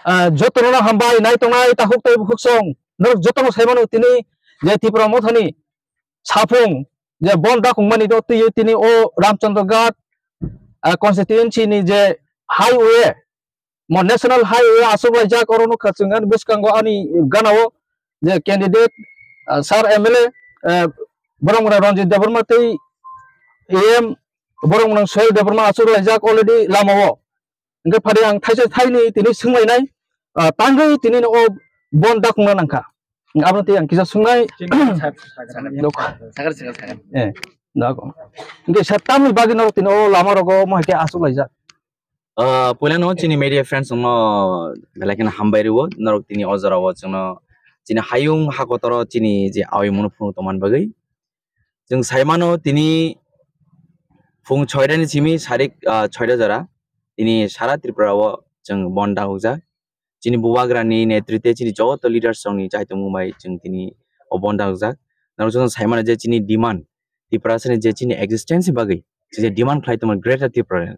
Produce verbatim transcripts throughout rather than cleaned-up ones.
Ah, jotono hambai nai tongnai takhuk tei bukhuk song. Norok jotono saimano tini je Tipra Mothani saphung je bon dakungmani do twiwi tini o Ramchandra Ghat, ah, constituency ni je highway, mo national highway aswk laijak, oro nukha chwng ani bwskango ani ganao je candidate, ah, sir M L A, ah, borok mwnang Ranjit Debbarma tei A M borok mwnang Soil Debbarma aswk laijak already lamao. Hingke phari ang thaisa thaini tini swnglainai, ah, tangwi tini no o bon dakungna nangkha. Abono tei ang kisa swngnai. Chini sak-, sak-, Dok. Sakar, sakar, sakar. Eh, dago. Hingke sa tamni bagwi norok tini o lama rogo mo hai khe aswk laijak. Ah, puila no chini media friends no belai kheno hambai rwo, norok tini o jora o chwngno chini hayung hakotoro chini je awi mano phunuk tongmani bagwi. Chwng saimano tini phung soita ni simi sarik, ah, soita jora tini sara Tripura o chwng bon dakukjak. Chini bubagra ni netrite chini joto leaders rok ni chaitung bai chwng tini o bon dakukjak. Norok joto saimano je chini demand, Tiprasa ni je chini existence ni bagwi, chini je demand khlai tongmani Greater Tripura,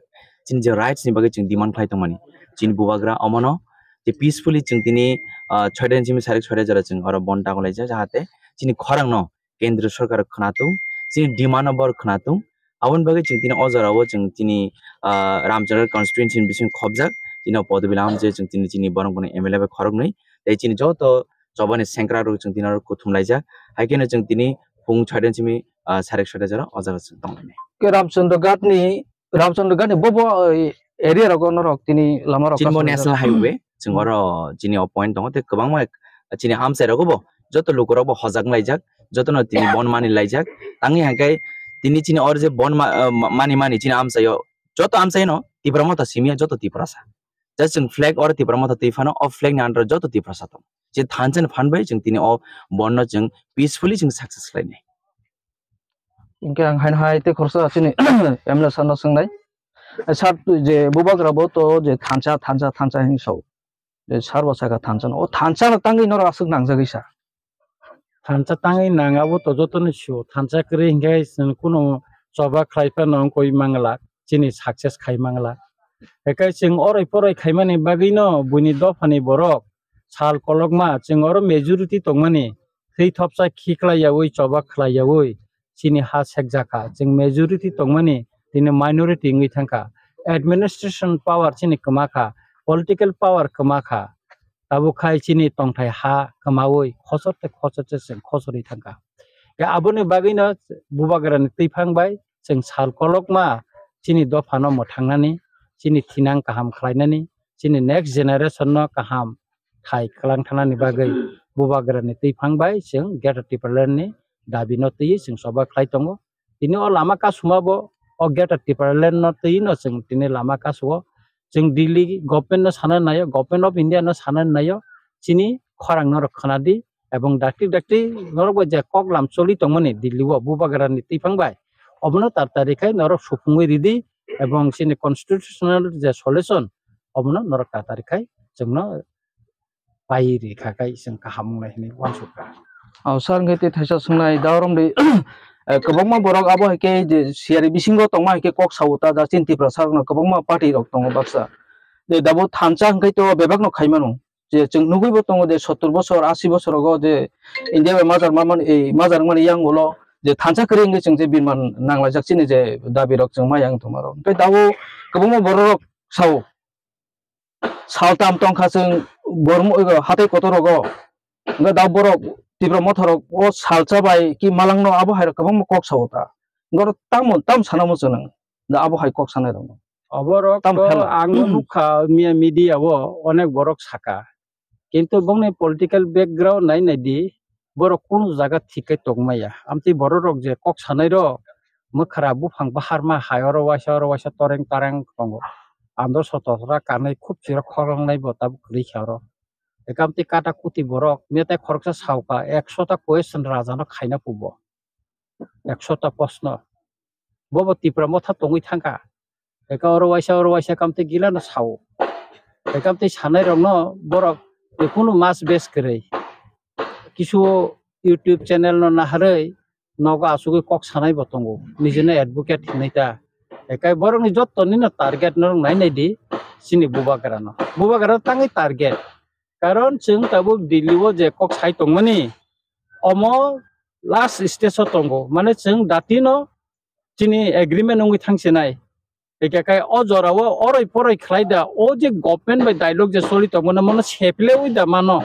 chini je rights ni bagwi chwng demand khlai tongmani, chini bubagra omono je peacefully chwng tini, ah, soita ni simi sarik soita jora chwng oro bon dakulaijak, jahate chini khorang no Kendriya Sorkar khwnatung, chini demand no borok khwnatung. Aboni bagwi chwng tini o jora o chwng tini, ah, Ramchandra constituency ni bising khobjak, tini o Podobi Lamamje chwng tini chini borok boni M L A bai khoroknwi, tei chini joto chobani sengkrak rok chwng tini oro kuthum laijak. Hai kheno chwng tini phung soita simi, ah, sarik soita jora o jaga chwng tonglainai. Ke Ramchandra Ghat ni Ramchandra Ghat ni bo bo, eh, area rogo norok tini lama rok Chini bo kasumajak. National Highway, chwng Hmm. oro chini o point tongo, tei kwbangma chini amchai rogo bo, joto luku rok bo hojak laijak, joto no tini bon mani laijak. Tangwi hangkai tini chini oro je bon ma-, eh, ma-, mani mani chini amchai o, joto amchai no Tipra Motha simi ya, joto Tiprasa. Just chwng flag oro Tipra Motha twi phano, o flag ni under o joto Tiprasa tong. Je thansa ni phan bai chwng tini o bon no chwng peacefully chwng success khlainai. Hingke ang haino hai tei khoroksa chini M L A sir no swngnai. Sir, je bubagra bo to je thansa, thansa, thansa hinwi sao. Je sir bo sakha thansa no. O thansa no tangwi norok aswk nangjagwi sa. Thansa tangwi nang abo to joto no sio. Thansa kwrwi hinkhe chwng kunu choba khlai phano wngkoi mangla. Chini success khai mangla. Ekai chwng oroi poroi khaimani bagwi no buini dophani borok sal kolokma chwng oro majority tongmani. Thwi thopsa khiklai yaui, choba khlai yaui, chini ha sekjakha. Chwng majority tongmani, tini minority wngwi thangkha. Administration power chini kwmakha, political power kwmakha. Tabuk khai chini tongthai ha kwmaui, khosor tei khosor se chwng khosorwi thangkha. Khe aboni bagwino bubagrani twiphang bai chwng sal kolokma chini dophano mwthangnani, chini thinang kaham khlainani, chini next generation no kaham thai kwlang thanani bagwi bubagrani twiphang bai chwng Greater Tipraland ni dabi no twiwi chwng choba khlai tongo. Tini o lama kasuma bo o Greater Tipraland no twiwi no chwng tini lama kasuo. Chwng Delhi government no sana naio, Government of India no sana naio, chini khorang norok khwnadi, ebong dakti dakti norok bai je kok lam choli tongmani Delhi o bubagrani twiphang bai, obono tar tari khai norok supungwi ridi, ebong chini constitutional je solution obono norok tar tari khai chwngno pai ri kha khai chwng kaham wngnai hinwi uansukha. O sir, hwnkhe tei thaisa swngnai da romdi, eh, kwbangma borok abo hai khe je siyari bisingo tongma hai khe kok sao ta da chini Tiprasa rokno kwbangma party rok tongo baksa. Je dabo thansa hwnkhe to bebak no khai mano. Je chwng nugwi bo tongo je sottor bosor, asi bosor rogo je India bai majar ma mani, eh, majar wngmani yang ulo je thansa kwrwi wngwi chwng je birman nanglaijak chini je dabi rok chwng ma yang tongma rok. Hwnkhe dabo kwbangma borok rok sao. Saltam tongkha chwng bormo, ego, hatai kotor rogo. Hwnkhe da borok Tipra Motha rok o salsa bai ki malangno abo hai rok kwbangma kok sao ta. Hwnkhe oro tamo, tam sana muchung nang. Da abo hai kok sanai rokno. Oborok Tam to phela. Ang nukha miya media o onek borok saka. Kintu bongni political background nai nai di. Borok kunu jaga thik khe tongmaya. Amtwi borok rok je kok sanai rok, mwkhra buphang baharma hai oro waisa oro waisa toreng tareng tongo. Andro sototra kanwi khub chiro khoroknai bo tabuk kwrwi kha oro. Ekamtwi kata kuti borok, metai khoroksa sauka, ekshota question rajano khaina pubo. Ekshota proshno. Bobo Tipra Motha tongwi thangkha. Eka oro waisa, oro waisa kamtwi gila no sao. Ekamtwi sanai rokno borok kunu mas bes kwrwi. Kisu YouTube channel no naharwi nogo asugwi kok sanai bo tongo. Nijino advocate hinwi ta. Ekai borokni jottoni no target no rok nai nai di. chini bubagra no. Bubagra tangwi target. Karon chwng tabuk Delhi o je kok sai tongmani, omo last stage o tongo. Mane chwng dati no chini agreement wngwi thangsinai. Hingke kai o jora o oroi poroi khlai da, o je government bai dialogue je choli tongmani, mono seple wi da mano.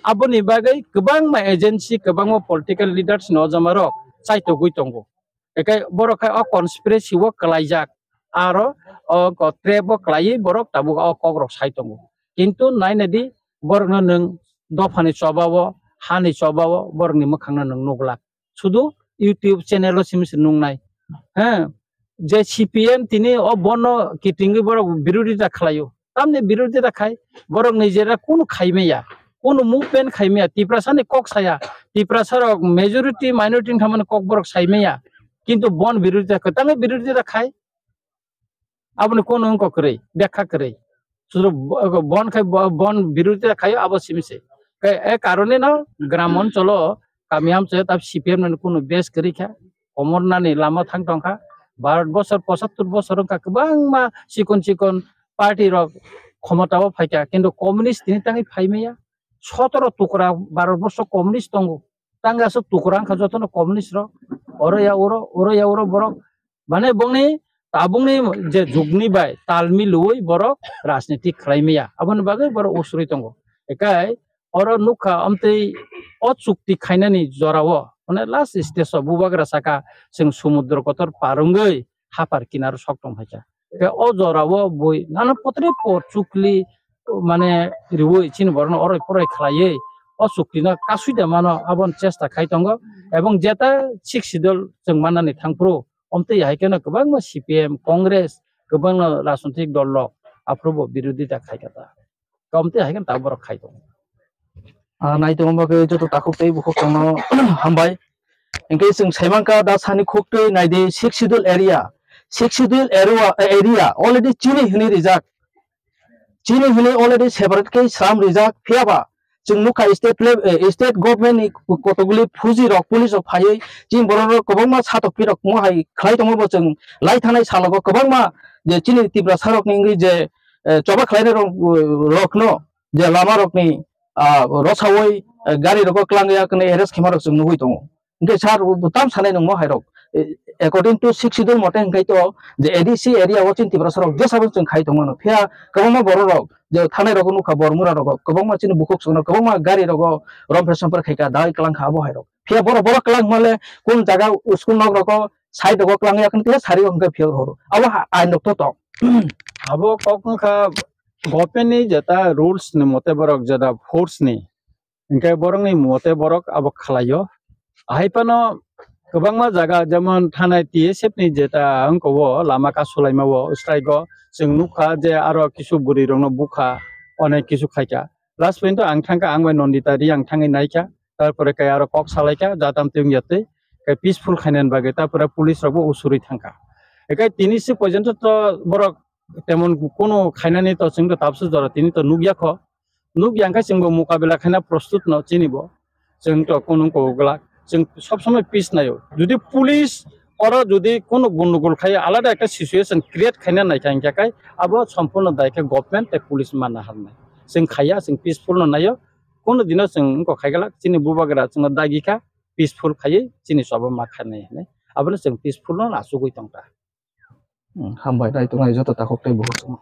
Aboni bagwi kwbangma agency, kwbangma political leaders ni ojama rok chaitogwi tongo. Ekai borok khai o conspiracy o kwlaijak, aro o ko trap o kwlaiwi borok tabuk o kok rok sai tongo. Kintu naina di, borok no nwng dophani choba o, hani choba o, borok ni mwkhang no nwng nukla. Sudu YouTube channel o simi se nungnai. He, je C P M tini o bono kitingwi borok birodita khlaio. Tamni birodita khai, borok nijera kunu khaimaya, kunu movement khaimaya, Tiprasa ni kok saya, Tiprasa rok majority minority ni thamani kok borok saimaya, kintu bon birodita kwtangwi birodita khai, aboni kunu wngkha kwrwi, bekha kwrwi. Sudu bo-, bon khai bo-, bon birodita khaio abo simi se. Kai e karone no gram oncholo kami amchai tab C P M ni kunu base kwrwi kha, komor nani lama thang tongkha. Bharat bosor pochattor bosor wngkha, kwbangma chikon chikon party rok khomota o phaikha, kintu communist tini tangwi phaimaya. Sotoro tukra Bharat borso communist tongo, tangwi aswk tukra wngkha jotono communist rok, oro ya oro, oro ya oro borok, mane bongni tabukni je jugni bai tal milwi borok rajniti khlaimaya, aboni bagwi borok usrwi tongo. Ekai oro nukha, amtwi o chukti khainani jorao, mane last stage o bubagra saka, chwng sumudro kotor par wngwi hapar kinaro sok tong phaikha. Khe o jorao bui nana potre por chukli, mane riwi chini borokno oroi poroi khlaiwi o chuktino kasui da mano, aboni chesta khai tongo. Ebong jeta Sixth Schedule chwng mannani thangphuru, omtwi hai kheno kwbangma C P M, Congress, kwbangma rajnotik dol rok aphuru bo birodita khai kha ta. Omtwi hai kheno tabuk borok khai tongo. Ah, nai tongma bagwi joto takhuk tei bukhuk tongno hambai. Hinkhe chwng saimankha da sani khuk twi naidi Sixth Schedule area. Sixth Schedule area, area already chini hwnwi rijak. Chini hwnwi already separate khe sram rijak. Phiyaba chwng nukha state lev-, eh, state government ni kotokguli fuji rok, police rok phaiwi chini borok rok kwbangma satok pirok mo hai khlai tongma bo chwng lai thanai salogo kwbangma je chini Tiprasa rokni wngwi je, eh, choba khlainai rok, rokno je lama rokni, ah, rosawi, eh, gari rogo klangya kwnwi arrest khema rok chwng nugwi tongo. Hinkhe sir bo tam sanai nungmo hai rok. Eh, according to Sixth Schedule mote hinkhe to je A D C area o chini Tiprasa rok jesa bo chwng khai tongmano. Phiya kwbangma borok rok je thanai rogo nukha, Bormura rogo kwbangma chini bukhuk songno kwbangma gari rogo rompher somper khaikha, dawai klangkha abo hai rok. Phiya borok, borok klang hwnle kun jaga school nok rogo side rogo klangya kwnwi sari hinkhe phiya horo. Abo ha-, ain rok to tong. Abo kok wngkha government ni jeta rules ni mote borok jeta force ni, hinkhe borok ni mote borok abo khlaio. Ahai phano kwbangma jaga jemon thanai T S F ni jeta wngkha o lama kasulaima o strike o chwng nukha je aro kisu bwrwi rokno bukha, onek kisu khaikha. Last point o ang thangkha, ang bai Nandita Reang thangwi naikha, tarpore khe aro kok salaikha, jatam twi wngya twi, khe peaceful khainani bagwi, tarpore police rokbo usurwi thangkha. Ekai tini si porjonto to borok temon kunu khainani to chwng to tabsu jora tini to nukya kho. Nukya wngkha chwngbo mukabela khaina prostut no chini bo. Chwng to kunu kok glak. Chwng sob somoi peace naio. Jodi police oro jodi kunu gundugul khai alada ekta situation create khaina naikha hinkhe kai abo sompurno dai khe government tei police manna harnai. Chwng khaiya, chwng peaceful no naio. Kunu dino chwng wngkok khai glak chini bubagra chwngno dagi kha peaceful khaiwi chini choba ma khainai hinwi. Abono chwng peaceful no achugwi tongkha. Hmm, hambai nai tongnai joto takhuk tei bukhuk chwngno.